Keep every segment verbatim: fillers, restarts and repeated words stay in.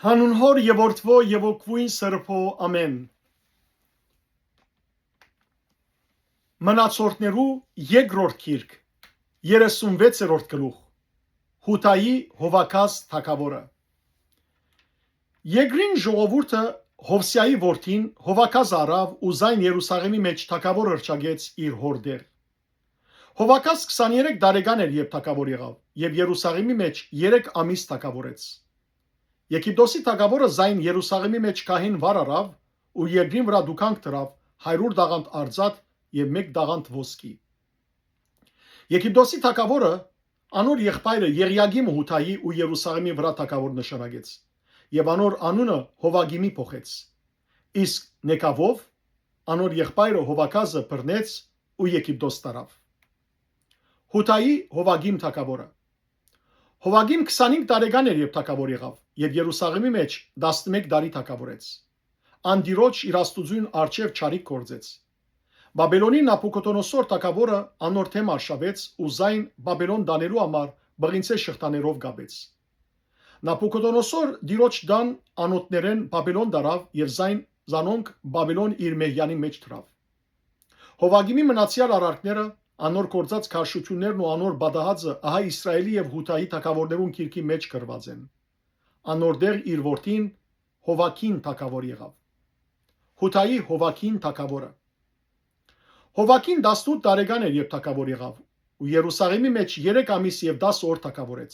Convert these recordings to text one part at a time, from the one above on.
Հանուն Հօր եւ Որդւոյ եւ Հոգւոյն Սրբոյ, ամէն։ Մնացորդներու երկրորդ գիրք, երեսուն վեցերորդ գլուխ, Յուդայի Յովակազ թագաւորը։ Երկրին ժողովուրդը Յովսեայի որդին Յովակազը առաւ ու զայն Երուսաղէմի մէջ թագաւոր հռչակեց իր հօր տեղ։ Յովակազ քսաներեք տարեկան էր, երբ թագաւոր եղաւ, եւ Երուսաղէմի մէջ երեք ամիս թագաւորեց։ Եգիպտոսի թագաւորը զայն Երուսաղէմի մէջ քահին վար առաւ ու երկրին վրայ դուքանք դրաւ, հարիւր տաղանդ արծաթ եւ մէկ տաղանդ ոսկի։ Եգիպտոսի թագաւորը անոր եղբայրը Եղիագիմը Յուդայի ու Երուսաղէմի վրայ թագաւոր նշանակեց, եւ անոր անունը Յովակիմի փոխեց։ Իսկ Նեկավով անոր եղբայրը Յովակազը բռնեց ու Եգիպտոս տարաւ։ Յուդայի Յովակիմ թագաւորը։ Յովակիմ քսանինգ տարեկան էր, երբ թագաւոր եղաւ, եւ Երուսաղէմի մէջ տասնմէկ տարի թագաւորեց։ Ան Տիրոջ իր Աստուծոյն առջեւ չարիք գործեց։ Բաբելոնի Նաբուքոդոնոսոր թագաւորը անոր դէմ արշաւեց ու զայն Բաբելոն տանելու համար բղինցէ շղթաներով կապեց։ Նաբուքոդոնոսոր Տիրոջ տան անոթներէն Բաբելոն տարաւ եւ զայն զանոնք Բաբելոն իր մեհեանի մէջ դրաւ։ Յովակիմի մնացեալ արարքները, անոր գործած քարշութիւններն ու անոր պատահածը ահա Իսրայէլի եւ Յուդայի թագաւորներուն գիրքի մէջ գրուած են։ Անոր տեղ իր որդին Յովակին թագաւոր եղաւ։ Յուդայի Յովակին թագաւորը։ Յովակին տասնութ տարեկան էր, երբ թագաւոր եղաւ, ու Երուսաղէմի մէջ երեք ամիս եւ տաս օր թագաւորեց։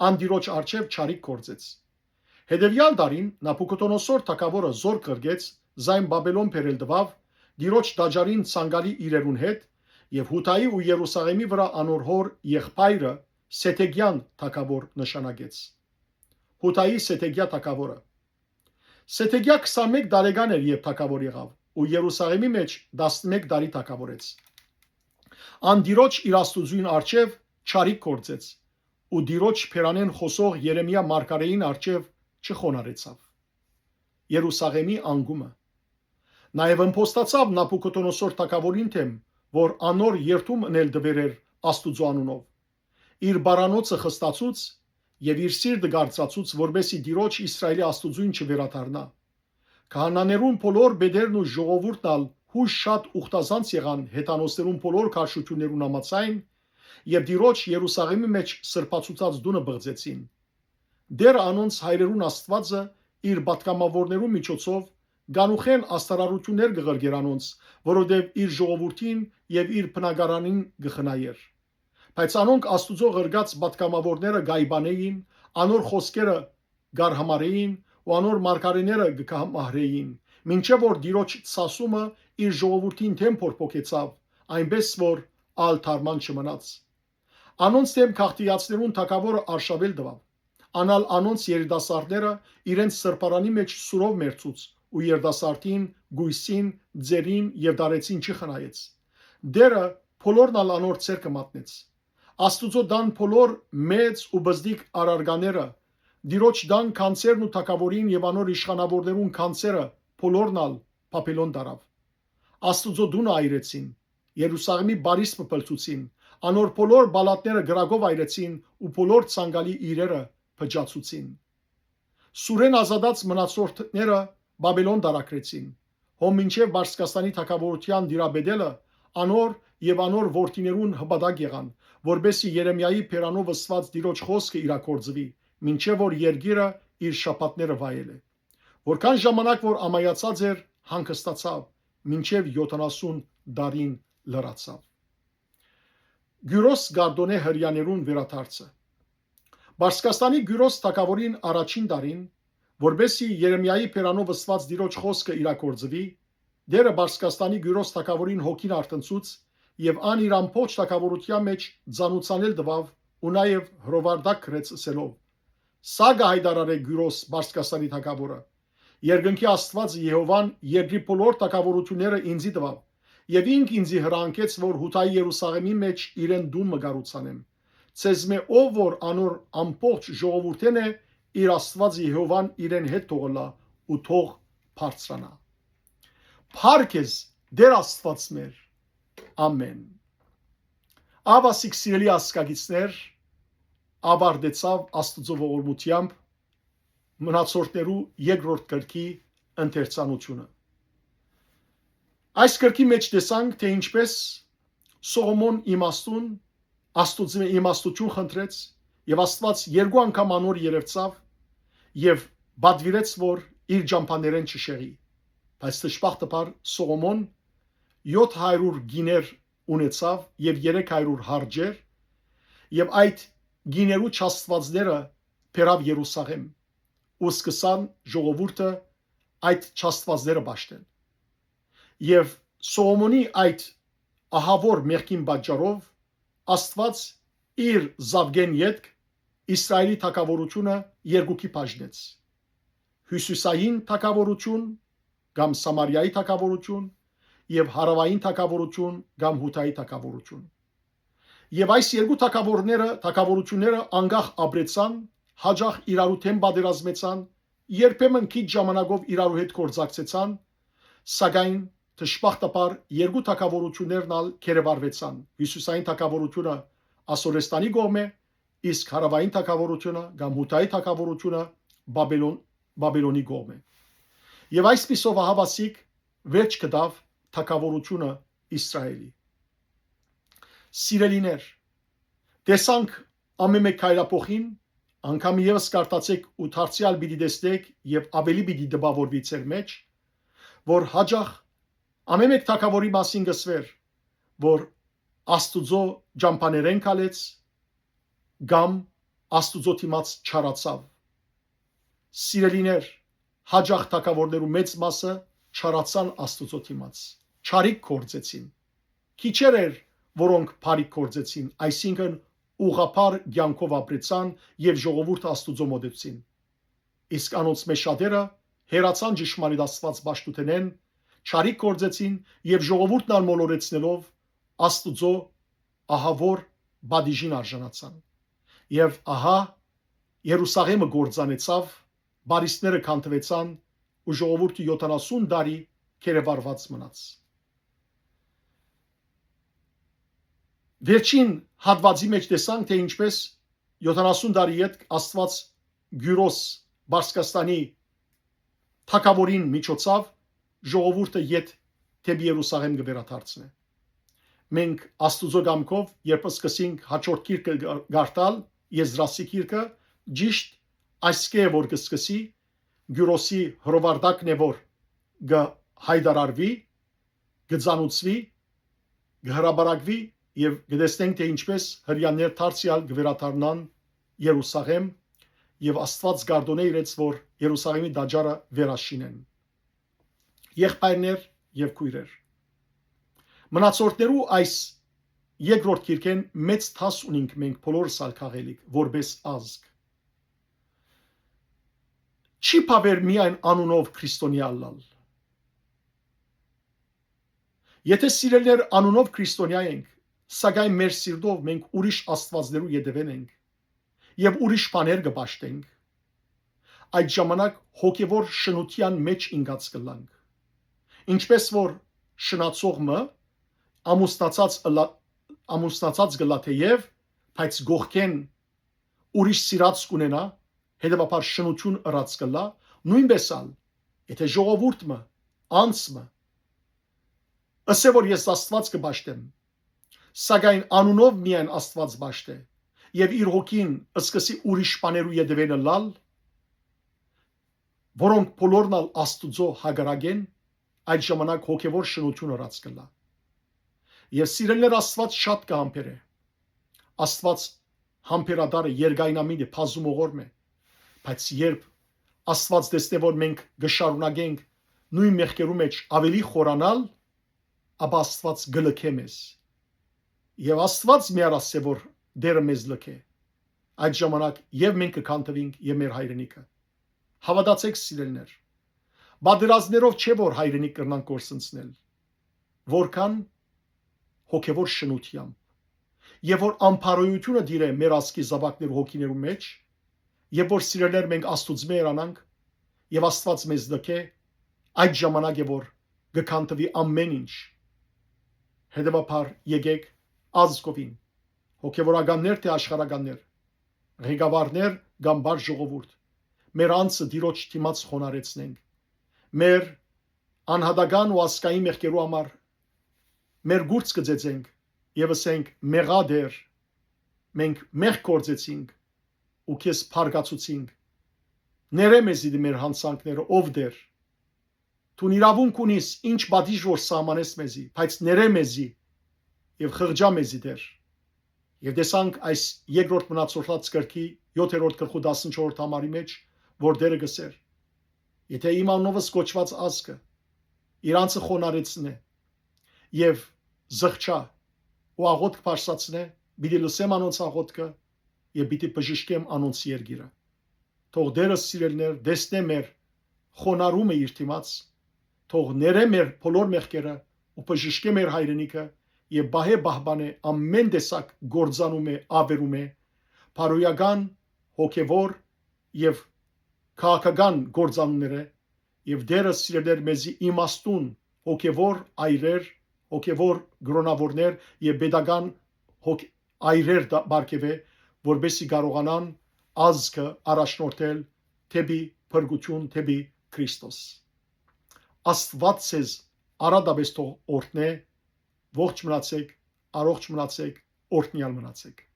Ան Տիրոջ առջեւ չարիք գործեց։ Հետեւեալ տարին Նաբուքոդոնոսոր թագաւորը զորք ղրկեց, զայն Բաբելոն բերել տուաւ, Տիրոջ տաճարին ցանկալի իրերուն հետ, եւ Յուդայի ու Երուսաղէմի վրայ անոր հօր եղբայրը Սեդեկեան թագաւոր նշանակեց։ Յուդայի Սեդեկեա թագաւորը։ Սեդեկեա քսանմէկ տարեկան էր, երբ թագաւոր եղաւ, ու Երուսաղէմի մէջ տասնմէկ տարի թագաւորեց։ Ան Տիրոջ իր Աստուծոյն առջեւ չարիք գործեց, ու Տիրոջ բերանէն խօսող Երեմիա մարգարէին առջեւ չխոնարհեցաւ։ Երուսաղէմի անկումը։ Նաեւ ըմբոստացաւ Նաբուքոդոնոսոր թագաւորին դէմ, որ անոր երդում ընել տուեր էր Աստուծոյ անունով։ Իր պարանոցը խստացուց եւ իր սիրտը կարծացուց, որպէս զի Տիրոջ Իսրայէլի Աստուծոյն չվերադառնայ։ Քահանաներուն բոլոր պետերն ու ժողովուրդն ալ յոյս շատ ուխտազանց եղան հեթանոսներուն բոլոր քարշութիւններուն համաձայն, եւ Տիրոջ Երուսաղէմի մէջ սրբացուցած տունը բղծեցին։ Տէրը անոնց հայրերուն Աստուածը իր պատգամաւորներուն միջոցով կանուխէն աստարարութիւններ կը ղրկէր անոնց, որովհետեւ իր ժողովուրդին եւ իր բնակարանին կը խնայէր։ Բայց անոնք Աստուծոյ ղրկած պատգամաւորները կ'այպանէին, անոր խօսքերը կ'արհամարհէին ու անոր մարգարէները կը կամահրէին, մինչեւ որ Տիրոջ ցասումը իր ժողովուրդին դէմ բորբոքեցաւ, այնպէս որ ալ դարման չմնաց։ Անոնց դէմ քաղդիացիներուն թագաւորը արշաւել տուաւ։ Ան ալ անոնց երիտասարդները իրենց սրբարանի մէջ սուրով մեռցուց ու երիտասարդին, կոյսին, ծերին եւ դարեցին չխնայեց։ Տէրը բոլորն ալ անոր ձեռքը մատնեց։ Աստուծոյ տան բոլոր մեծ ու բզդիկ առարկաները, Տիրոջ տան գանձերն ու թագաւորին եւ անոր իշխանաւորներուն գանձերը, բոլորն ալ Բաբելոն տարաւ։ Աստուծոյ տունը այրեցին, Երուսաղէմի պարիսպը փլցուցին, անոր բոլոր պալատները կրակով այրեցին ու բոլոր ցանկալի իրերը փճացուցին։ Սուրէն ազատած մնացորդները Բաբելոն տարագրեցին, հոն մինչեւ Պարսկաստանի թագաւորութեան տիրապետելը անոր եւ անոր որդիներուն հպատակ եղան, որպէս զի Երեմիայի բերանով ըսուած Տիրոջ խօսքը իրագործուի, մինչեւ որ երկիրը իր շաբաթները վայելէ։ Որքան ժամանակ որ ամայացած էր, հանգստացաւ, մինչեւ յոթանասուն տարին լրացաւ։ Կիւրոս Գարդոնէ Հրեաներուն վերադարձը։ Պարսկաստանի Կիւրոս թագաւորին առաջին տարին, որպէս զի Երեմիայի բերանով ըսուած Տիրոջ խօսքը իրագործուի, Տէրը Պարսկաստանի Կիւրոս թագաւորին հոգին արթնցուց եւ ան իր ամբողջ թագաւորութեան մէջ ծանուցանել տուաւ ու նաեւ հրովարտակ գրեց ըսելով. «Սա կը յայտարարէ Կիւրոս Պարսկաստանի թագաւորը. Երկնքի Աստուածը Եհովան երկրի բոլոր թագաւորութիւնները ինծի տուաւ, եւ ինք ինծի հրահանգեց, որ Յուդայի Երուսաղէմի մէջ իրեն տուն մը կառուցանեմ։ Ձեզմէ ով որ անոր ամբողջ ժողովուրդէն է, իր Աստուածը Եհովան իրեն հետ թող ըլլայ ու թող բարձրանայ»։ Փառք ես, Տէր Աստուած մեր։ Ամէն։ Ահա, սիրելի ազգակիցներ, ավարտեցաւ Աստուծոյ ողորմութեամբ մնացորդներու երկրորդ գրքի ընթերցանութիւնը։ Այս գրքի մէջ տեսանք, թէ ինչպէս Սողոմոն իմաստուն, Աստուծմէ իմաստութիւն խնդրեց եւ Աստուած երկու անգամ անոր երեւցաւ եւ պատուիրեց, որ իր ճամբաներէն չշեղի։ Բայց դժբախտաբար Սողոմոն յոթ հարիւր գիներ ունեցաւ եւ երեք հարիւր հարճեր, եւ այդ գիներու չաստուածները բերաւ Երուսաղեմ, ու սկսան ժողովուրդը այդ չաստուածները պաշտել։ Եւ Սողոմոնի այդ ահաւոր մեղքին պատճառով Աստուած իր զաւկէն ետք Իսրայէլի թագաւորութիւնը երկուքի բաժնեց. հիւսիսային թագաւորութիւն կամ Սամարիայի թագաւորութիւն եւ հարաւային թագաւորութիւն կամ Յուդայի թագաւորութիւն։ Եւ այս երկու թագաւորները, թագաւորութիւնները անկախ ապրեցան, յաճախ իրարու դէմ պատերազմեցան, երբեմն քիչ ժամանակով իրարու հետ գործակցեցան, սակայն դժբախտաբար երկու թագաւորութիւններն ալ կերեւարուեցան։ Հիւսիսային թագաւորութիւնը Ասորեստանի կողմէ, իսկ հարաւային թագաւորութիւնը կամ Յուդայի թագաւորութիւնը Բաբելոն, Բաբելոնի կողմէ։ Եւ այսպիսով ահաւասիկ վերջ կտաւ թագաւորութիւնը Իսրայէլի։ Սիրելիներ, տեսանք ամէն մէկ քայլափոխին, անգամ եւս կարդացէք ու դարձեալ պիտի տեսնէք եւ աւելի պիտի տպաւորուի ձեր մէջ, որ յաճախ ամէն մէկ թագաւորի մասին կ'ըսուէր, որ Աստուծոյ ճամբաներէն քալեց կամ Աստուծոյ դիմաց չարացաւ։ Սիրելիներ, յաճախ թագաւորներու մեծ մասը չարացան Աստուծոյ դիմաց, չարիք գործեցին։ Քիչեր էր, որոնք բարիք գործեցին, այսինքն՝ ուղղափառ կեանքով ապրեցան եւ ժողովուրդը Աստուծոյ մօտեցին։ Իսկ անոնցմէ շատերը հեռացան ճշմարիտ Աստուած պաշտութենէն, չարիք գործեցին եւ ժողովուրդն ալ մոլորեցնելով՝ Աստուծոյ ահաւոր պատիժին արժանացան։ Եւ ահա, Երուսաղէմը կործանեցաւ, պարիսները քանդուեցան ու ժողովուրդը յոթանասուն տարի կերեւարուած մնաց։ Վերջին հատուածի մէջ տեսանք, թէ ինչպէս յոթանասուն տարի ետք Աստուած Կիւրոս Պարսկաստանի թագաւորին միջոցաւ ժողովուրդը ետ դէպի Երուսաղէմ կը վերադարձնէ։ Մենք Աստուծոյ կամքով, երբ սկսենք յաջորդ գիրքը գ-, կարդալ, Եզրասի գիրքը, ճիշտ այսքէ որ կը սկսի, Կիւրոսի հրովարտակն է, որ կը յայտարարուի, կը ծանուցուի, կը հրապարակուի եւ կը տեսնենք, թէ ինչպէս հրեաներ դարձեալ կը վերադառնան Երուսաղէմ եւ Աստուած կ'արտօնէ իրենց, որ Երուսաղէմի տաճարը վերաշինեն։ Եղբայրներ եւ քոյրեր, մնացորդներու այս երկրորդ գիրքէն մեծ դաս ունինք մենք բոլորս ալ քաղելիք որպէս ազգ։ Չի բաւեր միայն անունով քրիստոնեայ ըլլալ։ Եթե, սիրելիներ, անունով քրիստոնեայ ենք, սակայն մեր սիրտով մենք ուրիշ աստուածներու ետեւէն ենք եւ ուրիշ բաներ կը պաշտենք, այդ ժամանակ հոգեվոր շնութեան մէջ ինկած կ'ըլլանք։ Ինչպէս որ շնացող մը ամուսնացած ըլլա-, ամուսնացած կ'ըլլայ թէեւ, բայց կողքէն ուրիշ սիրած կ'ունենայ, հետեւաբար շնութիւն ըրած կ'ըլլայ, նոյնպէս ալ, եթե ժողովուրդ մը, անձ մը, ըսէ որ ես Աստուած կը պաշտեմ, սակայն անունով միայն Աստուած պաշտէ, եւ իր հոգին սկսի ուրիշ բաներու ետեւէն ըլլալ, որոնք բոլորն ալ Աստուծոյ հակառակ են, այդ ժամանակ հոգեվոր շնութիւն ըրած կ'ըլլայ։ Եւ, սիրելիներ, Աստուած շատ կը համբերէ։ Աստուած համբերատար է, երկայնամիտ է, բազումողորմ է, բայց երբ Աստուած տեսնէ, որ մենք կը շարունակենք նոյն մեղքերու մէջ աւելի խորանալ, ապա Աստուած կը լքէ մեզ։ Եւ Աստուած մի առ ասէ, որ Տէրը մեզ լքէ, այդ ժամանակ եւ մենք կը քանդվինք, եւ մեր հայրենիքը։ Հաւատացէք, սիրելիներ, պատերազմներով չէ, որ հայրենիք կրնանք կորսնցնել, որքան հոգեվոր շնութեամբ, եւ որ անբարոյութիւնը տիրէ մեր ազգի զաւակներու հոգիներու մէջ, եւ որ, սիրելիներ, մենք Աստուծմէ հեռանանք, եւ Աստուած մեզ լքէ, այդ ժամանակ է, որ կը քանդվի ամէն ինչ։ Հետեւաբար, եկեք ազգովին, հոգեվորականներ թէ աշխարհականներ, ղեկավարներ կամ բարդ ժողովուրդ, մեր անձը Տիրոջ դիմաց խոնարհեցնենք։ Մեր անհատական ու ազգային մեղքերու համար մեր կուրծքը ծեծենք եւ ըսենք. «Մեղա Տէր, մենք մեղք գործեցինք ու քեզ փառկացուցինք։ Ներէ մեզի մեր յանցանքները, ով Տէր։ Դուն իրաւունք ունիս, ինչ պատիժ որ սահմանես մեզի, բայց ներէ մեզի եւ խղճա մեզի, Տէր»։ Եւ տեսանք այս երկրորդ Մնացորդաց գրքի յոթերորդ գլխու տասնչորսերորդ համարի մեջ, որ Տէրը կ'ըսէր. «Եթէ իմ անունովս կոչուած ազգը իրանցը խոնարհեցնէ եւ զղջայ ու աղօթք բարձրացնէ, պիտի լսեմ անոնց աղօթքը եւ պիտի բժշկեմ անոնց երկիրը»։ Թող Տէրը, սիրելիներ, տեսնէ մեր խոնարհումը իր դիմաց, թող ներէ մեր բոլոր մեղքերը ու բժշկէ մեր հայրենիքը եւ պահէ պահպանէ ամէն տեսակ կործանումէ, աւերումէ, բարոյական, հոգեւոր եւ քաղաքական կործանումներէ, եւ Տէրը, սիրելիներ, մեզի իմաստուն հոգեւոր այրեր, հոգեւոր կրօնաւորներ եւ պետական հոգ-, այրեր պարգեւէ, որպեսզի կարողանան ազգը առաջնորդել դէպի փրկութիւն, դէպի Քրիստոս։ Աստուած ձեզ առատապէս թող օրհնէ, ողջ մնացեք, առողջ մնացեք, օրհնեալ մնացեք։